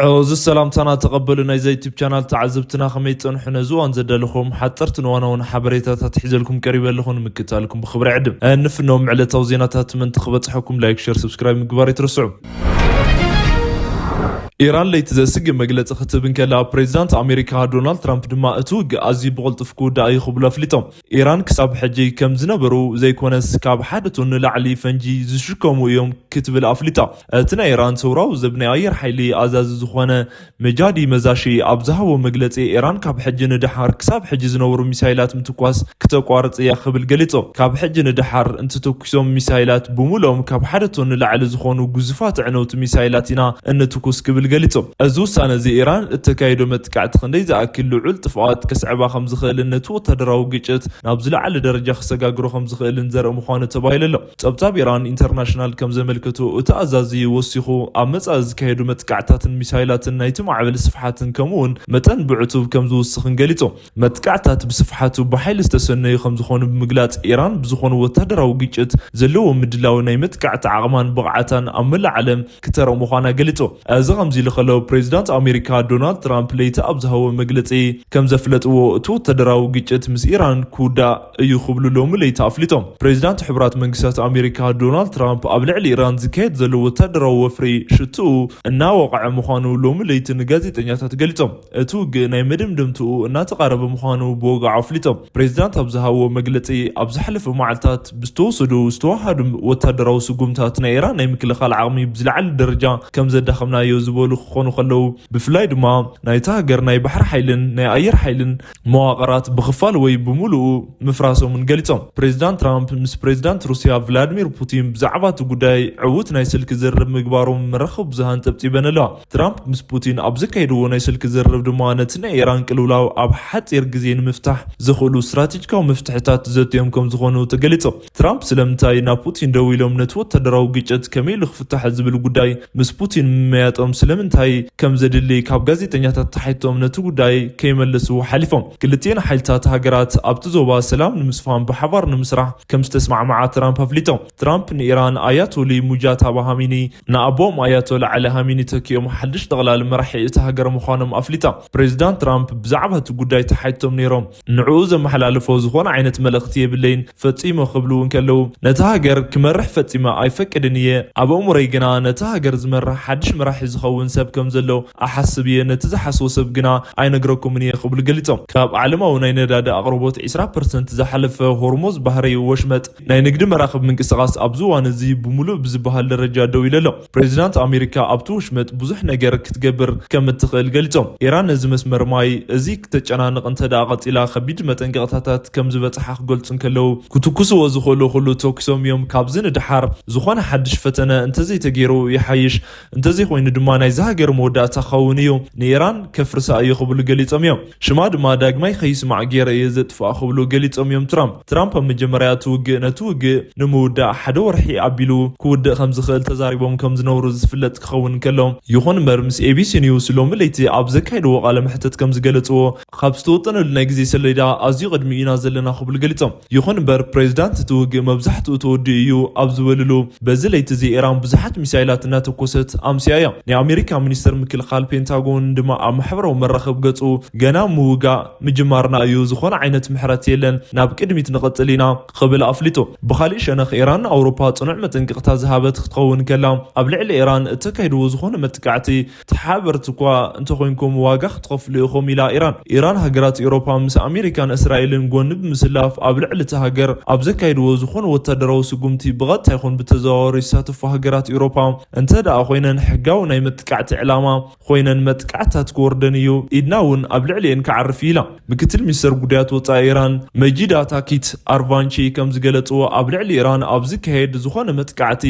እዚ ሰላምታና ተቐበሉ። ናይዛ ዩቲብ ቻናል ተዓዘብትና ከመይ ጸንሑ? ነዚ እዋን ዘዳለኹም ሓጸርትን እዋናውን ሓበሬታታት ሒዘልኩም ቀሪበ ኣለኹ። ንምክታልኩም ብኽብሪ ዕድም። እንፍኖም ዕለታዊ ዜናታት ምእንቲ ክበጽሐኩም ላይክ፣ ሸር፣ ሰብስክራይብ ምግባር ኣይትርስዑ። ኢራን ለይቲ ዘስግእ መግለጺ ክትህብ እንከላ፣ ፕሬዚዳንት ኣሜሪካ ዶናልድ ትራምፕ ድማ እቲ ውግእ ኣዝዩ ብቕልጡፍ ክውዳእ እዩ ክብሉ ኣፍሊጦም። ኢራን ክሳብ ሕጂ ከም ዝነበሩ ዘይኮነስ ካብ ሓደ ቶን ንላዕሊ ፈንጂ ዝሽከሙ እዮም ክትብል ኣፍሊጣ። እቲ ናይ ኢራን ሰውራዊ ዘብ ናይ ኣየር ሓይሊ ኣዛዚ ዝኾነ መጃዲ መዛሺ ኣብ ዝሃቦ መግለጺ፣ ኢራን ካብ ሕጂ ንደሓር ክሳብ ሕጂ ዝነበሩ ሚሳይላት ምትኳስ ክተቋርጽ እያ ክብል ገሊጹ። ካብ ሕጂ ንደሓር እንትተኩሶም ሚሳይላት ብምሉኦም ካብ ሓደ ቶን ንላዕሊ ዝኾኑ ግዙፋት ዕነውቲ ሚሳይላት ኢና እንትኩስ ክብል ገሊጹ። እዚ ውሳነ እዚ ኢራን እተካይዶ መጥቃዕቲ ክንደይ ዝኣክል ልዑል ጥፍኣት ከስዕባ ከም ዝኽእልን ነቲ ወታደራዊ ግጭት ናብ ዝለዓለ ደረጃ ክሰጋግሮ ከም ዝኽእልን ዘርኢ ምዃኑ ተባሂሉ ኣሎ። ጸብጻብ ኢራን ኢንተርናሽናል ከም ዘመልከቶ፣ እቲ ኣዛዚ ወሲኹ ኣብ መጻኢ ዝካየዱ መጥቃዕታትን ሚሳይላትን ናይቲ ማዕበል ስፍሓትን ከምኡውን መጠን ብዕቱብ ከም ዝውስኽን ገሊጹ። መጥቃዕታት ብስፍሓቱ ብሓይሊ ዝተሰነዩ ከም ዝኾኑ ብምግላጽ፣ ኢራን ብዝኾነ ወታደራዊ ግጭት ዘለዎ ምድላው ናይ መጥቃዕቲ ዓቕማን ብቕዓታን ኣብ መላእ ዓለም ክተርኦ ምዃና ገሊጹ። እዚ ከምዚ ኢሉ ከሎ፣ ፕሬዚዳንት ኣሜሪካ ዶናልድ ትራምፕ ለይቲ ኣብ ዝሃቦ መግለጺ ከም ዘፍለጥዎ፣ እቲ ወታደራዊ ግጭት ምስ ኢራን ክውዳእ እዩ ክብሉ ሎሚ ለይቲ ኣፍሊጦም። ፕሬዚዳንት ሕቡራት መንግስታት ኣሜሪካ ዶናልድ ትራምፕ ኣብ ልዕሊ ኢራን ዝካየድ ዘሎ ወታደራዊ ወፍሪ ሽትኡ እናወቕዐ ምዃኑ ሎሚ ለይቲ ንጋዜጠኛታት ገሊጾም። እቲ ውግእ ናይ መደምደምትኡ እናተቓረበ ምዃኑ ብወግዒ ኣፍሊጦም። ፕሬዚዳንት ኣብ ዝሃብዎ መግለጺ፣ ኣብ ዝሓለፈ መዓልታት ብዝተወሰዱ ዝተዋሃዱ ወታደራዊ ስጉምታት ናይ ኢራን ናይ ምክልኻል ዓቕሚ ብዝለዓለ ደረጃ ከም ዘዳኸምናዮ ዝበሉ ክኾኑ ከለዉ፣ ብፍላይ ድማ ናይታ ሃገር ናይ ባሕሪ ሓይልን ናይ ኣየር ሓይልን መዋቕራት ብኽፋል ወይ ብምሉኡ ምፍራሶምን ገሊጾም። ፕሬዚዳንት ትራምፕ ምስ ፕሬዚዳንት ሩስያ ቭላድሚር ፑቲን ብዛዕባ እቲ ጉዳይ ዕዉት ናይ ስልኪ ዝርርብ ምግባሮም መራኸቢ ብዙሃን ጸብጺበን ኣለዋ። ትራምፕ ምስ ፑቲን ኣብ ዘካየድዎ ናይ ስልኪ ዝርርብ ድማ ነቲ ናይ ኢራን ቅልውላው ኣብ ሓጺር ግዜ ንምፍታሕ ዘኽእሉ ስትራቴጂካዊ መፍትሕታት ዘትዮም ከም ዝኾኑ ተገሊጾም። ትራምፕ ስለምንታይ ናብ ፑቲን ደዊሎም ነቲ ወታደራዊ ግጭት ከመይ ኢሉ ክፍታሕ ዝብል ጉዳይ ምስ ፑቲን ምምያጦም ስለምንታይ ከም ዘድሊ ካብ ጋዜጠኛታት ተሓይቶም ነቲ ጉዳይ ከይመለሱ ሓሊፎም። ክልቲኤን ሓይልታት ሃገራት ኣብቲ ዞባ ሰላም ንምስፋን ብሓባር ንምስራሕ ከም ዝተስማዕማዓ ትራምፕ ኣፍሊጦም። ትራምፕ ንኢራን ኣያቶሊ ሙጃታባ ሃሚኒ ንኣቦኦም ኣያቶላ ዓሊ ሃሚኒ ተኪኦም ሓድሽ ጠቕላሊ መራሒ እታ ሃገር ምዃኖም ኣፍሊጣ። ፕሬዚዳንት ትራምፕ ብዛዕባ እቲ ጉዳይ ተሓይቶም ነይሮም። ንዕኡ ዘመሓላልፎ ዝኾነ ዓይነት መልእኽቲ የብለይን ፈጺሞ ክብሉ እንከለዉ፣ ነታ ሃገር ክመርሕ ፈጺመ ኣይፈቅድን እየ። ኣብ ኣእምሮይ ግና ነታ ሃገር ዝመርሕ ሓድሽ መራሒ ዝኸውን ሰብ ከም ዘሎ ኣሓስብ እየ። ነቲ ዝሓስቦ ሰብ ግና ኣይነግረኩምን እየ ክብሉ ገሊጾም። ካብ ዓለማዊ ናይ ነዳዲ ኣቕርቦት ዒስራ ፐርሰንት ዝሓለፈ ሆርሙዝ ባሕሪ ወሽመጥ ናይ ንግዲ መራኽብ ምንቅስቓስ ኣብዚ እዋን እዚ ብምሉእ ብዝበሃል ደረጃ ደው ኢሉ ኣሎ። ፕሬዚዳንት ኣሜሪካ ኣብቲ ወሽመጥ ብዙሕ ነገር ክትገብር ከም እትኽእል ገሊጾም። ኢራን ነዚ መስመር ማይ እዚ ክተጨናንቕ እንተ ደኣ ቀጺላ፣ ከቢድ መጠንቀቕታታት ከም ዝበጽሓ ክገልጹ እንከለዉ፣ ክትኩስዎ ዝኽእሉ ኩሉ ተኩሶም እዮም። ካብዚ ንደሓር ዝኾነ ሓድሽ ፈተነ እንተዘይተገይሩ ይሓይሽ፣ እንተዘይኮይኑ ድማ ናይዚ ሃገር መወዳእታ ክኸውን እዩ። ንኢራን ከፍርሳ እዩ ክብሉ ገሊጾም እዮም። ሽማ ድማ ዳግማይ ከይስማዕ ገይረ እየ ዘጥፍኣ ክብሉ ገሊጾም እዮም ትራምፕ። ትራምፕ ኣብ መጀመርያ እቲ ውግእ ነቲ ውግእ ንምውዳእ ሓደ ወርሒ ኣቢሉ ክውድእ ከም ዝኽእል ተዛሪቦም ከም ዝነበሩ ዝፍለጥ ክኸውን እንከሎ፣ ይኹን እምበር ምስ ኤቢሲ ኒውስ ሎሚ ለይቲ ኣብ ዘካየድዎ ቃለ መሕተት ከም ዝገለጽዎ፣ ካብ ዝተወጠነሉ ናይ ግዜ ሰሌዳ ኣዝዩ ቅድሚ ኢና ዘለና ክብሉ ገሊጾም። ይኹን እምበር ፕሬዚዳንት እቲ ውግእ መብዛሕትኡ ተወዲኡ እዩ ኣብ ዝበልሉ፣ በዚ ለይቲ እዚ ኢራን ብዙሓት ሚሳይላት እናተኮሰት ኣምስያ እያ። ናይ ኣሜሪካ ሚኒስተር ምክልኻል ፔንታጎን ድማ ኣብ ማሕበራዊ መራኸቢ ገጹ፣ ገና ምውጋእ ምጅማርና እዩ፣ ዝኾነ ዓይነት ምሕረት የለን፣ ናብ ቅድሚት ንቐጽል ኢና ክብል ኣፍሊጡ። ብኻሊእ ሸነኽ ኢራን ንኣውሮፓ ጽኑዕ መጠንቀቕታ ዝሃበት ክትኸውን ከላ፣ ኣብ ልዕሊ ኢራን እተካይድዎ ዝኾነ መጥቃዕቲ ተሓባበርቲ እኳ እንተኾይንኩም ዋጋ ክትኸፍሉ ኢኹም ኢላ ኢራን። ኢራን ሃገራት ኤውሮፓ ምስ ኣሜሪካን እስራኤልን ጎኒ ብምስላፍ ኣብ ልዕሊ እታ ሃገር ኣብ ዘካይድዎ ዝኾነ ወታደራዊ ስጉምቲ ብቐጥታ ይኹን ብተዘዋዋሪ ዝሳተፉ ሃገራት ኤውሮፓ እንተ ደኣ ኮይነን ሕጋዊ ናይ መጥቃዕቲ ዕላማ ኮይነን መጥቃዕትታት ክወርደን እዩ፣ ኢድና እውን ኣብ ልዕሊኤን ክዓርፍ እዩ ኢላ። ምክትል ሚኒስተር ጉዳያት ወጻኢ ኢራን መጂዳ ታኪት ኣርቫንቺ ከም ዝገለጽዎ ኣብ ልዕሊ ኢራን ኣብ ዝካየድ ዝኾነ መጥቃዕቲ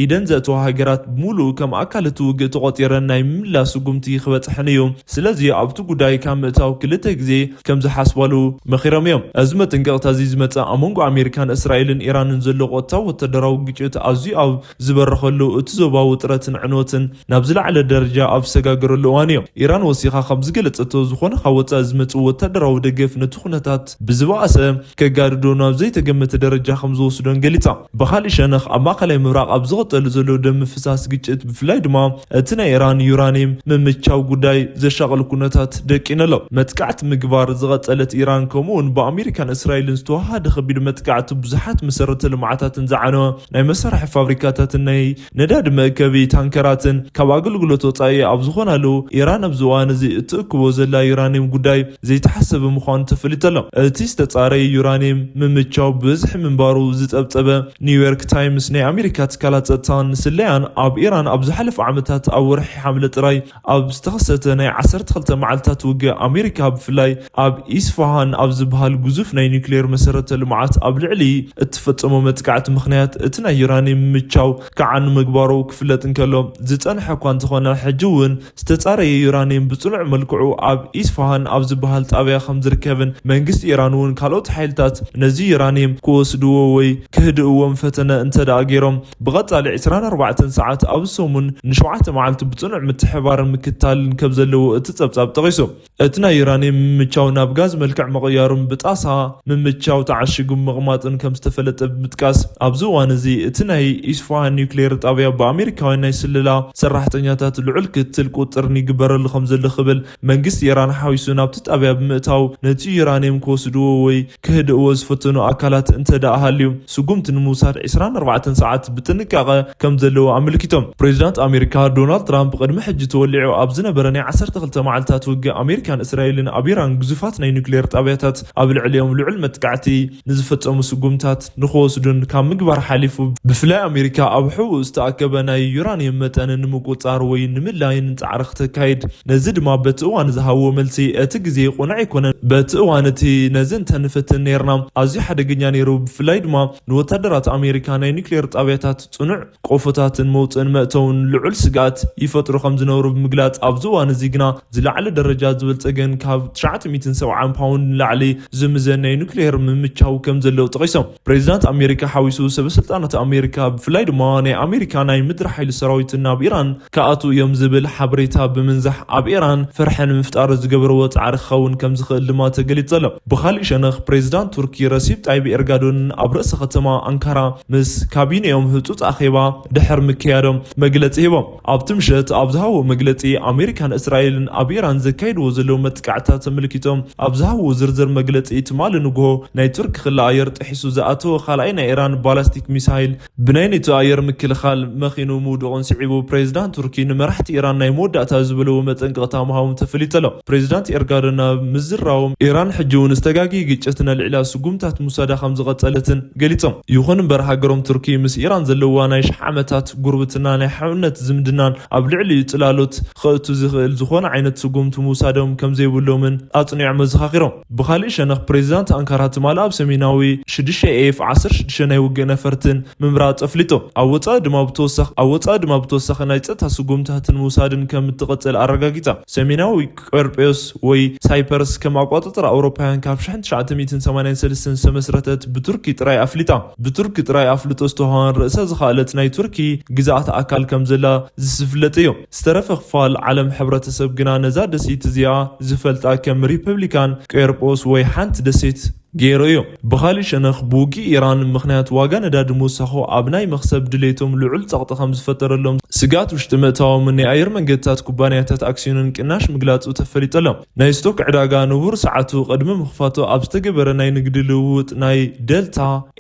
ኢደን ዘእተዋ ሃገራት ብምሉኡ ከም ኣካል እቲ ውግእ ተቖጺረን ናይ ምምላስ ስጉምቲ ክበጽሐን እዩ። ስለዚ ኣብቲ ጉዳይ ካብ ምእታው ክልተ ግዜ ከም ዝሓስባሉ መኺሮም እዮም። እዚ መጠንቀቕታ እዚ ዝመጽእ ኣብ መንጎ ኣሜሪካን እስራኤልን ኢራንን ዘሎ ቀጥታዊ ወታደራዊ ግጭት ኣዝዩ ኣብ ዝበረኸሉ እቲ ዞባ ውጥረትን ዕንወትን ናብ ዝለዓለ ደረጃ ኣብ ዝሰጋገረሉ እዋን እዩ። ኢራን ወሲኻ ከም ዝገለጸቶ፣ ዝኾነ ካብ ወጻኢ ዝመጽእ ወታደራዊ ደገፍ ነቲ ኩነታት ብዝበኣሰ ከጋድዶ ናብ ዘይተገመተ ደረጃ ከም ዝወስዶን ገሊጻ። ብኻልእ ሸነኽ ኣብ ማእከላይ ምብራቕ ኣብ ዝቐጸሉ ዘሎ ደም ምፍሳስ ግጭት ብፍላይ ድማ እቲ ናይ ኢራን ዩራኒየም ምምቻው ጉዳይ ዘሻቕል ኩነታት ደቂኑ ኣሎ። መጥቃዕቲ ምግባር ዝቐጸለት ኢራን ከምኡ እውን ብኣሜሪካን እስራኤልን ዝተወሃደ ከቢድ መጥቃዕቲ ብዙሓት መሰረተ ልምዓታትን ዝዓነወ ናይ መሳርሒ ፋብሪካታትን ናይ ነዳዲ መእከቢ ታንከራትን ካብ ኣገልግሎት ወጻኢ ኣብ ዝኾናሉ ኢራን ኣብዚ እዋን እዚ እትእክቦ ዘላ ዩራኒየም ጉዳይ ዘይተሓሰበ ምዃኑ ተፈሊጡ ኣሎ። እቲ ዝተጻረየ ዩራኒየም ምምቻው ብብዝሒ ምንባሩ ዝጸብጸበ ኒውዮርክ ታይምስ ናይ ኣሜሪካ ትካላት ጸጥታን ስለያን ኣብ ኢራን ኣብ ዝሓለፈ ዓመታት ኣብ ወርሒ ሓምለ ጥራይ ኣብ ዝተኸሰተ ናይ ዓሰርተ ክልተ መዓልታት ውግእ ኣሜሪካ ብፍላይ ኣብ ኢስፋሃን ኣብ ዝበሃል ግዙፍ ናይ ኒውክሌር መሰረተ ልምዓት ኣብ ልዕሊ እትፈጸሞ መጥቃዕቲ ምኽንያት እቲ ናይ ዩራኒየም ምምቻው ከዓኑ ምግባሩ ክፍለጥ እንከሎ ዝጸንሐ እኳ እንተኾነ ሕጂ እውን ዝተጻረየ ዩራኒየም ብጽኑዕ መልክዑ ኣብ ኢስፋሃን ኣብ ዝበሃል ጣብያ ከም ዝርከብን መንግስቲ ኢራን እውን ካልኦት ሓይልታት ነዚ ዩራኒየም ክወስድዎ ወይ ክህድእዎም ፈተነ እንተ ደኣ ገይሮም ብቐጻሊ ዕስራን ኣርባዕተን ሰዓት ኣብ ሰሙን ንሸውዓተ መዓልቲ ብጽኑዕ ምትሕባርን ምክትታልን ከም ዘለዎ እቲ ጸብጻብ ጠቒሱ። እቲ ናይ ዩራኒየም ምምቻው ናብ ጋዝ መልክዕ ምቕያሩን ብጣሳ ምምቻው ተዓሺጉ ምቕማጡን ከም ዝተፈለጠ ብምጥቃስ፣ ኣብዚ እዋን እዚ እቲ ናይ ኢስፋሃን ኒውክሌር ጣብያ ብኣሜሪካውያን ናይ ስለላ ሰራሕተኛታት ልዑል ክትትል ቁጥጥርን ይግበረሉ ከም ዘሎ ክብል መንግስቲ ኢራን ሓዊሱ ናብቲ ጣብያ ብምእታው ነቲ ዩራኒየም ክወስድዎ ወይ ክህድእዎ ዝፈተኑ ኣካላት እንተ ደኣ ሃልዩ ስጉምቲ ንምውሳድ ዕስራን ኣርባዕተን ሰዓት ብጥንቃቐ ከም ዘለዎ ኣመልኪቶም። ፕሬዚዳንት ኣሜሪካ ዶናልድ ትራምፕ ቅድሚ ሕጂ ተወሊዑ ኣብ ዝነበረ ናይ ዓሰርተ ክልተ መዓልታት ውግእ ኣሜሪካን እስራኤልን ኣብ ኢራን ግዙፋት ናይ ኒውክሌር ጣብያታት ኣብ ልዕሊኦም ልዑል መጥቃዕቲ ንዝፈጸሙ ስጉምታት ንክወስዱን ካብ ምግባር ሓሊፉ ብፍላይ ኣሜሪካ ኣብ ሕቡእ ዝተኣከበ ናይ ዩራኒየም መጠን ንምቁጻር ወይ ንምልላይን ጻዕሪ ክተካይድ ነዚ ድማ በቲ እዋን ዝሃብዎ መልሲ እቲ ግዜ ቁኑዕ ኣይኮነን። በቲ እዋን እቲ ነዚ እንተንፍትን ነይርና ኣዝዩ ሓደገኛ ነይሩ። ብፍላይ ድማ ንወታደራት ኣሜሪካ ናይ ኒውክሌር ጣብያታት ጽኑዕ ቆፎታትን መውጽእን መእተውን ልዑል ስግኣት ይፈጥሩ ከም ዝነበሩ ብምግላጽ ኣብዚ እዋን እዚ ግና ዝለዓለ ደረጃ ዝበልጸገን ካብ ትሽዓተ ሚእትን ሰብዓን ፓውንድ ንላዕሊ ዝምዘን ናይ ኒውክሌር ምምቻው ከም ዘለዉ ጠቒሶም። ፕሬዚዳንት ኣሜሪካ ሓዊሱ ሰበ ስልጣናት ኣሜሪካ ብፍላይ ድማ ናይ ኣሜሪካ ናይ ምድሪ ሓይሊ ሰራዊትን ናብ ኢራን ክኣትዉ እዮም ዝብል ሓበሬታ ብምንዛሕ ኣብ ኢራን ፍርሒ ንምፍጣር ዝገበርዎ ጻዕሪ ክኸውን ከም ዝኽእል ድማ ተገሊጹ ኣሎ። ብኻሊእ ሸነኽ ፕሬዚዳንት ቱርኪ ረሲፕ ጣይብ ኤርጋዶን ኣብ ርእሰ ከተማ ኣንካራ ምስ ካቢኔኦም ህጹጽ ኣኼባ ድሕር ምክያዶም መግለጺ ሂቦም። ኣብቲ ምሸት ኣብ ዝሃብዎ መግለጺ ኣሜሪካን እስራኤልን ኣብ ኢራን ዘካይድዎ ዘለዉ መጥቃዕትታት ተመልኪቶም ኣብ ዝሃብዎ ዝርዝር መግለጺ ትማሊ ንግሆ ናይ ቱርኪ ክሊ ኣየር ጥሒሱ ዝኣተወ ካልኣይ ናይ ኢራን ባላስቲክ ሚሳይል ብናይ ኔቶ ኣየር ምክልኻል መኺኑ ምውድቑን ስዒቡ ፕሬዚዳንት ቱርኪ ንመራሕቲ ኢራን ናይ መወዳእታ ዝበልዎ መጠንቀቕታ ምሃቦም ተፈሊጡ ኣሎ። ፕሬዚዳንት ኤርጋዶን ኣብ ምዝራቦም ኢራን ሕጂ እውን ዝተጋግየ ግጭት ነልዕላ ስጉምታት ምውሳዳ ከም ዝቐጸለትን ገሊጾም። ይኹን እምበር ሃገሮም ቱርኪ ምስ ኢራን ዘለዋ ናይ ሸሕ ዓመታት ጉርብትና ናይ ሓውነት ዝምድናን ኣብ ልዕሊኡ ጽላሎት ከእቱ ዝኽእል ዝኾነ ዓይነት ስጉምቲ ምውሳዶም ከም ዘይብሎምን ኣጽኒዖም ኣዘኻኺሮም። ብኻሊእ ሸነኽ ፕሬዚዳንት ኣንካራ ትማሊ ኣብ ሰሜናዊ ሽዱሽተ ኤፍ ዓሰርተ ሽዱሽተ ናይ ውግእ ነፈርትን ምምራጽ ኣፍሊጡ። ኣብ ወጻኢ ድማ ብተወሳኺ ኣብ ወጻኢ ድማ ብተወሳኺ ናይ ጸጥታ ስጉምታትን ምውሳድን ከም እትቕጽል ኣረጋጊጻ። ሰሜናዊ ቆርጴስ ወይ ሳይፐርስ ከም ኣቋጻጽራ ኣውሮፓውያን ካብ ሽሕን ትሽዓተ ሚእትን ሰማንያን ሰለስተን ዝተመስረተት ብቱርኪ ጥራይ ኣፍሊጣ። ብቱርኪ ጥራይ ኣፍልጦ ዝተዋህባን ርእሳ ዝኸኣለት ናይ ቱርኪ ግዝኣት ኣካል ከም ዘላ ዝፍለጥ እዩ። ዝተረፈ ክፋል ዓለም ሕብረተሰብ ግና ነዛ ደሴት እዚኣ ዝፈልጣ ከም ሪፐብሊካን ቆርጶስ ወይ ሓንቲ ደሴት ገይሩ እዩ። ብኻሊእ ሸነኽ ብውግእ ኢራን ምኽንያት ዋጋ ነዳዲ ምውሳኹ ኣብ ናይ መኽሰብ ድሌቶም ልዑል ጸቕጢ ከም ዝፈጠረሎም ስግኣት ውሽጢ ምእታዎም ናይ ኣየር መንገድታት ኩባንያታት ኣክሲዮንን ቅናሽ ምግላጹ ተፈሊጡ ኣሎ። ናይ ስቶክ ዕዳጋ ንቡር ሰዓቱ ቅድሚ ምኽፋቱ ኣብ ዝተገበረ ናይ ንግዲ ልውውጥ ናይ ደልታ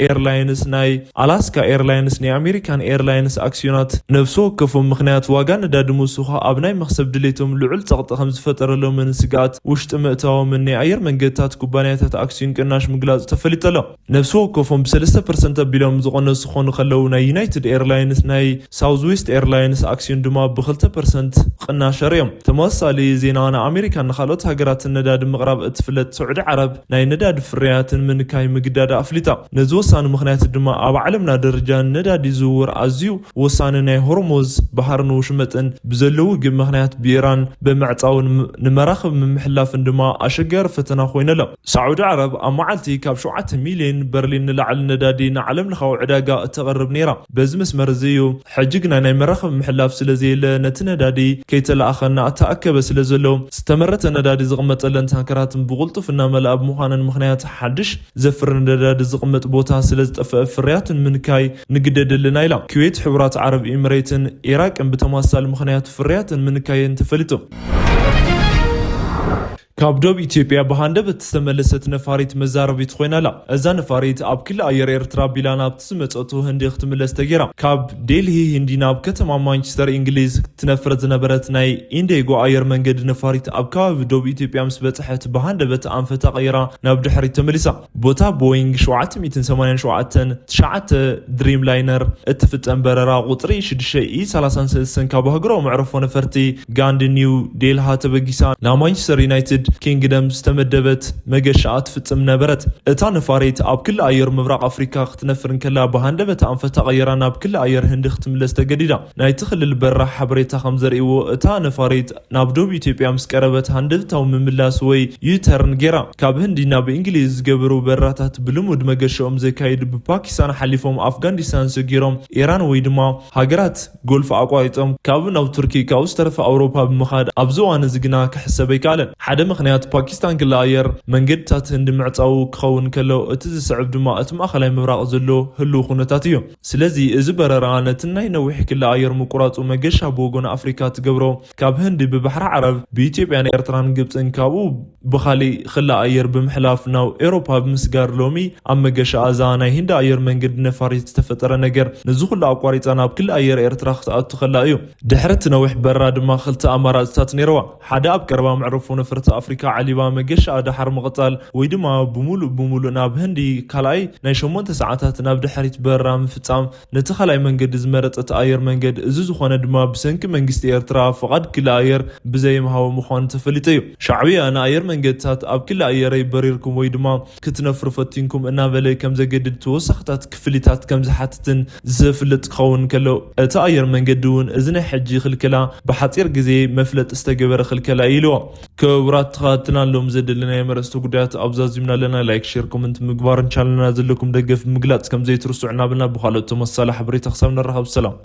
ኤርላይንስ፣ ናይ ኣላስካ ኤርላይንስ፣ ናይ ኣሜሪካን ኤርላይንስ ኣክሲዮናት ነፍሲ ወከፎም ምኽንያት ዋጋ ነዳዲ ምውሳኹ ኣብ ናይ መኽሰብ ድሌቶም ልዑል ጸቕጢ ከም ዝፈጠረሎምን ስግኣት ውሽጢ ምእታዎምን ናይ ኣየር መንገድታት ኩባንያታት ኣክሲዮን ቅናሽ ምግላጹ ተፈሊጡ ኣሎ። ነፍሲ ወከፎም ብሰለስተ ፐርሰንት ኣቢሎም ዝቐነሱ ክኾኑ ከለዉ ናይ ዩናይትድ ኤርላይንስ ናይ ሳውዝ ዌስት ኤርላይንስ ኣክሲዮን ድማ ብክልተ ፐርሰንት ቅናሽ ኣርእዮም። ተመሳሳሊ ዜና ንኣሜሪካን ንኻልኦት ሃገራትን ነዳዲ ምቕራብ እትፍለጥ ስዑዲ ዓረብ ናይ ነዳዲ ፍርያትን ምንካይ ምግዳዳ ኣፍሊጣ። ነዚ ወሳኒ ምኽንያት ድማ ኣብ ዓለምና ደረጃ ነዳዲ ዝውውር ኣዝዩ ወሳኒ ናይ ሆርሙዝ ባሕርን ውሽመጥን ብዘለዉ ውግእ ምኽንያት ብኢራን ብምዕጻውን ም-፣ ንመራኽብ ምምሕላፍን ድማ ኣሸጋሪ ፈተና ኮይኑ ኣሎ። ሳዑዲ ዓረብ ኣብ መዓልቲ ካብ ሸውዓተ ሚልዮን በርሊን ንላዕሊ ነዳዲ ንዓለም ለኻዊ ዕዳጋ እተቕርብ ነይራ። በዚ መስመር እዚ እዩ ሕጂ ግና ናይ መራኽብ ምሕላፍ ስለ ዘየለ፣ ነቲ ነዳዲ ከይተለኣኸ እናተኣከበ ስለ ዘሎ፣ ዝተመረተ ነዳዲ ዝቕመጠለን ታንከራትን ብቕልጡፍ እናመልኣ ብምዃነን ምኽንያት፣ ሓድሽ ዘፍር ነዳዲ ዝቕመጥ ቦታ ስለ ዝጠፍአ፣ ፍርያትን ምንካይ ንግደድ ኣለና ኢላ። ኩዌት፣ ሕቡራት ዓረብ ኤምሬትን ኢራቅን ብተመሳሳሊ ምኽንያት ፍርያትን ምንካየን ተፈሊጡ። ካብ ዶብ ኢትዮጵያ ብሃንደበት ዝተመለሰት ነፋሪት መዛረቢት ኮይና ኣላ። እዛ ነፋሪት ኣብ ክሊ ኣየር ኤርትራ ኣቢላ ናብቲ ዝመጸቶ ህንዲ ክትምለስ ተገይራ። ካብ ዴልሂ ህንዲ ናብ ከተማ ማንቸስተር እንግሊዝ ትነፍር ዝነበረት ናይ ኢንዴጎ ኣየር መንገዲ ነፋሪት፣ ኣብ ከባቢ ዶብ ኢትዮጵያ ምስ በጽሐት፣ ብሃንደበት ኣንፈታ ቀይራ ናብ ድሕሪት ተመሊሳ። ቦታ ቦይንግ ሸውዓተ ሚእትን ሰማንያን ሸውዓተን ትሽዓተ ድሪም ላይነር እትፍጸም በረራ ቁጽሪ ሽዱሽተ ኢ ሰላሳን ሰለስተን ካብ ሃገራዊ መዕረፎ ነፈርቲ ጋንዲ ኒው ዴልሃ ተበጊሳ ናብ ማንቸስተር ዩናይትድ ኪንግደም ዝተመደበት መገሻኣ ትፍጽም ነበረት። እታ ነፋሪት ኣብ ክሊ ኣየር ምብራቕ ኣፍሪካ ክትነፍር እንከላ፣ ብሃንደበት ኣንፈታ ቀይራ ናብ ክሊ ኣየር ህንዲ ክትምለስ ተገዲዳ። ናይቲ ክልል በረራ ሓበሬታ ከም ዘርእይዎ፣ እታ ነፋሪት ናብ ዶብ ኢትዮጵያ ምስ ቀረበት፣ ሃንደበታዊ ምምላስ ወይ ዩተርን ገይራ። ካብ ህንዲ ናብ እንግሊዝ ዝገበሩ በረራታት ብልሙድ መገሻኦም ዘካይዱ ብፓኪስታን ሓሊፎም ኣፍጋኒስታን ሰጊሮም፣ ኢራን ወይ ድማ ሃገራት ጎልፍ ኣቋሪጾም፣ ካብኡ ናብ ቱርኪ፣ ካብኡ ዝተረፈ ኣውሮፓ ብምኻድ፣ ኣብዚ እዋን እዚ ግና ክሕሰብ ኣይከኣለን። ሓደ ምኽንያት ፓኪስታን ክሊ ኣየር መንገድታት ህንዲ ምዕጻዉ ክኸውን ከሎ፣ እቲ ዝስዕብ ድማ እቲ ማእኸላይ ምብራቕ ዘሎ ህሉው ኩነታት እዩ። ስለዚ እዚ በረራ ነቲ ናይ ነዊሕ ክሊ ኣየር ምቁራጹ፣ መገሻ ብወገን ኣፍሪካ ትገብሮ፣ ካብ ህንዲ ብባሕሪ ዓረብ ብኢትዮጵያን ኤርትራን ግብጽን፣ ካብኡ ብኻሊእ ክሊ ኣየር ብምሕላፍ ናብ ኤውሮፓ ብምስጋር፣ ሎሚ ኣብ መገሻ እዛ ናይ ህንዲ ኣየር መንገዲ ነፋሪት ዝተፈጠረ ነገር፣ ነዚ ኩሉ ኣቋሪጻ ናብ ክሊ ኣየር ኤርትራ ክትኣቱ ከላ እዩ። ድሕሪ እቲ ነዊሕ በረራ ድማ ክልተ ኣማራጽታት ነይረዋ። ሓደ ኣብ ቀረባ መዕረፎ ነፈርቲ ኣፍሪካ ዓሊባ መገሻኣ ደሓር ምቕጻል፣ ወይ ድማ ብምሉእ ብምሉእ ናብ ህንዲ ካልኣይ ናይ ሸሞንተ ሰዓታት ናብ ድሕሪት በረራ ምፍጻም። ነቲ ካልኣይ መንገዲ ዝመረጸት ኣየር መንገድ፣ እዚ ዝኾነ ድማ ብሰንኪ መንግስቲ ኤርትራ ፍቓድ ክሊ ኣየር ብዘይምሃቡ ምዃኑ ተፈሊጡ እዩ። ሻዕብያ ንኣየር መንገድታት ኣብ ክሊ ኣየረይ በሪርኩም ወይ ድማ ክትነፍሩ ፈቲንኩም እናበለ ከም ዘገድድ ተወሳኽታት ክፍሊታት ከም ዝሓትትን ዘፍልጥ ክኸውን ከሎ፣ እቲ ኣየር መንገዲ እውን እዚ ናይ ሕጂ ክልከላ ብሓጺር ግዜ መፍለጢ ዝተገበረ ክልከላ እዩ ኢልዎ። ክቡራት ተኸታተልትና፣ ሎም ዘደለናዮም ኣርእስተ ጉዳያት ኣብዛዚምና ኣለና። ላይክ፣ ሼር፣ ኮመንት ምግባርን ቻነልና ዘለኩም ደገፍ ምግላጽ ከም ዘይትርስዑ እናበልና፣ ብኻልኦት ተመሳሳሊ ሓበሬታ ክሳብ ንራኸብ፣ ሰላም።